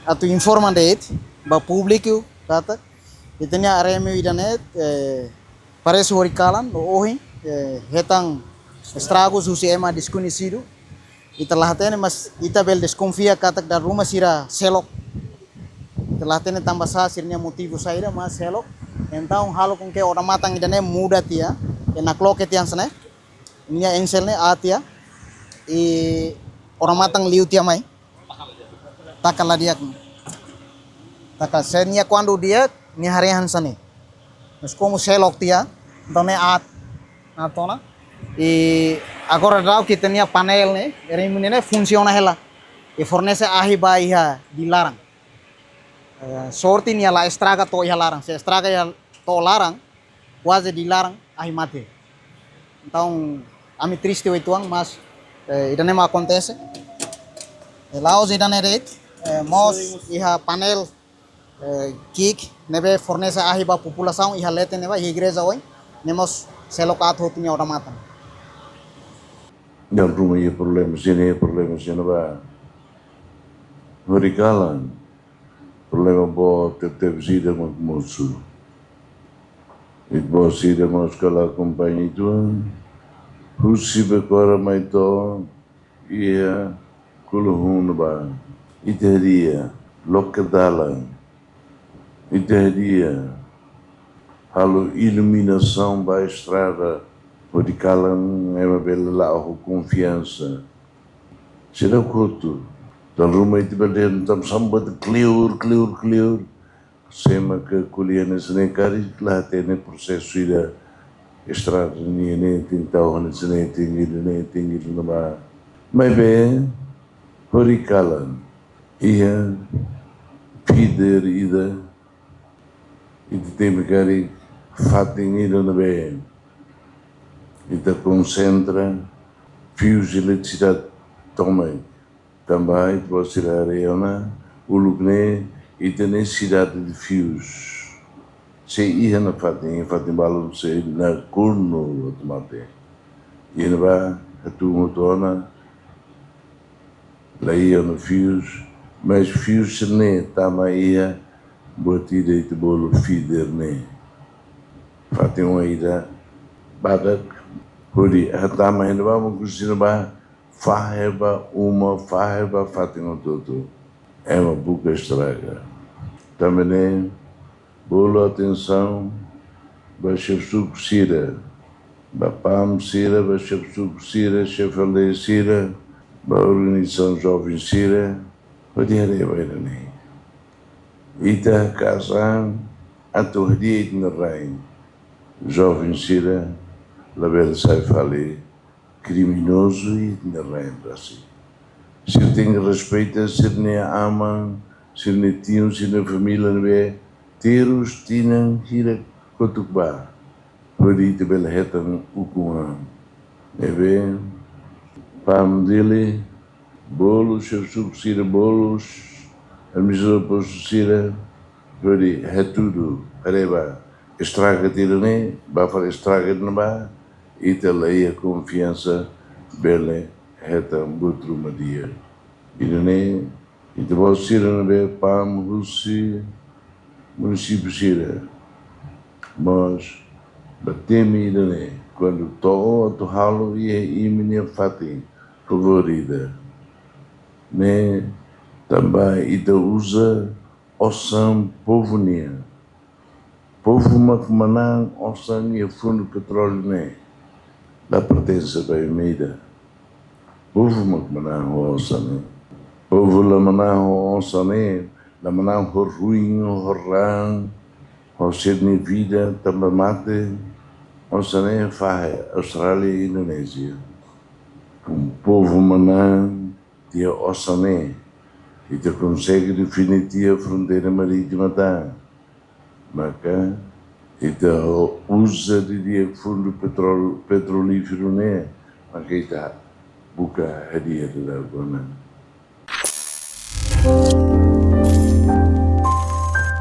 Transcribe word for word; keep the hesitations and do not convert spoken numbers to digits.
Atu informa de'it ba públiku katak ita-nia aremu ida-ne'e, eh, parese horikalan no ohin, eh, hetan estragus husi ema deskoñesidu. Ita la hatene, mas ita bele deskonfia katak dala ruma sira selok. Ita la hatene tanba sá, sira-nia motivu saida, mas selok. Entaun halo com que odamatan ida-ne'e muda tiha, e nakloke tiha hanesan ne'e. Nia ensel ne'e aat tiha, i odamatan liu tiha mai. Taka la di'ak. Taka, se nia kuandu di'ak, nia haree hanesan ne'e. Mas komu selok tiha, entaun ne'e aat. Aat ona. I agora daudaun ita-nia painel ne'e, aremu ne'e funsiona hela. I fornese ahi ba iha Dili laran. Eh, sorte nia la estraga to'o iha laran. Se estraga iha to'o laran, kuaze Dili laran ahi mate. Entaun, ami triste uitoan, mas, eh, ida-ne'e mak akontese. Eh, la'ós ida-ne'e de'it, eh, mós iha painel, eh, ki'ik, ne'ebé fornese ahi ba populasaun iha leten ne'ebá, iha igreja oin, ne'e mós selok aat hotu nia odamatan. Dala ruma iha problema sira-ne'e, problema sira-ne'ebá. Horikalan, problema boot tebetebes ida mak mosu. Ita-boot sira mós kala akompaña uitoan. Husi Becora mai to'o iha Kuluhun ne'ebá. Ita hadi'a loke dalan. Ita hadi'a halo iluminasaun ba estrada, hodi kalan ema bele la'o ho konfiansa. Seidauk hotu. Dala ruma ita bele dehan tanba sá mak kleur, kleur, kleur. Sé mak ko'alia hanesan ne'e karik la hatene prosesu ida estrada nian ne'e tenke tau hanesan ne'e, tenke ida-ne'e, tenke ida-ne'ebá. Maibé, horikalan, iha feeder ida, ita temi karik fatin ida ne'ebé ita konsentra fius eletrisidade tomak. Tanba ita-boot sira haree ona, uluk ne'e ita-nia sidade de fius. Se iha nafatin, fatin balun sei nakonu atu mate. Iha ne'ebá hatún hotu ona, la iha ona fius, mas fius ne'e tama iha buat ida ita bolu feeder ne'e. Fatin oan ida badak, hodi hatama iha ne'ebá, mak husi ne'ebá fahe ba uma, fahe ba fatin hotu-hotu. Ema buka estraga. Tanba ne'e, bolu atensaun ba xefe suku sira, ba PAM sira, ba xefe suku sira, xefe aldeia sira, ba organizasaun joven sira, hodi haree ba ida-ne'e. Ita kaer an atu hadi'a ita-nia rain. Joven sira labele sai fali kriminozu iha ita-nia rain rasik. Sira tenke respeita sira-nia aman, sira-nia tiun, sira-nia família ne'ebé terus tinan hira kotuk ba, hodi ita bele hetan ukun an. Ne'ebé, PAM Dili, bolu xefe suku sira, bolu administradór postu sira, hodi hatudu, haree ba estraga tiha ne'e, ba fali estraga ne'ebá, ita la iha konfiansa bele hetan buat ruma di'ak. Ida-ne'e, ita-boot sira ne'ebé PAM husi munisípiu sira mós bá temi ida-ne'e, kuandu to'o atu halo iha imi-nia fatin, favór ida. Ne'e tanba ita uza osan povu nian. Povu mak manán osan iha fundu petróleu ne'e. La pertense ba imi ida. Povu mak manán ho osan ne'e. Povu la manán ho osan ne'e, la manán ho ruin, ho raan, ho sira-nia vida tanba mate. Osan ne'e fahe Austrália, Indonézia. Um povu manán tiha osan ne'e, ita konsege define tiha fronteira marítima tan. Maka ita uza didi'ak fundu petrol, petrolíferu ne'e, maka ita buka hadi'a dala ruma.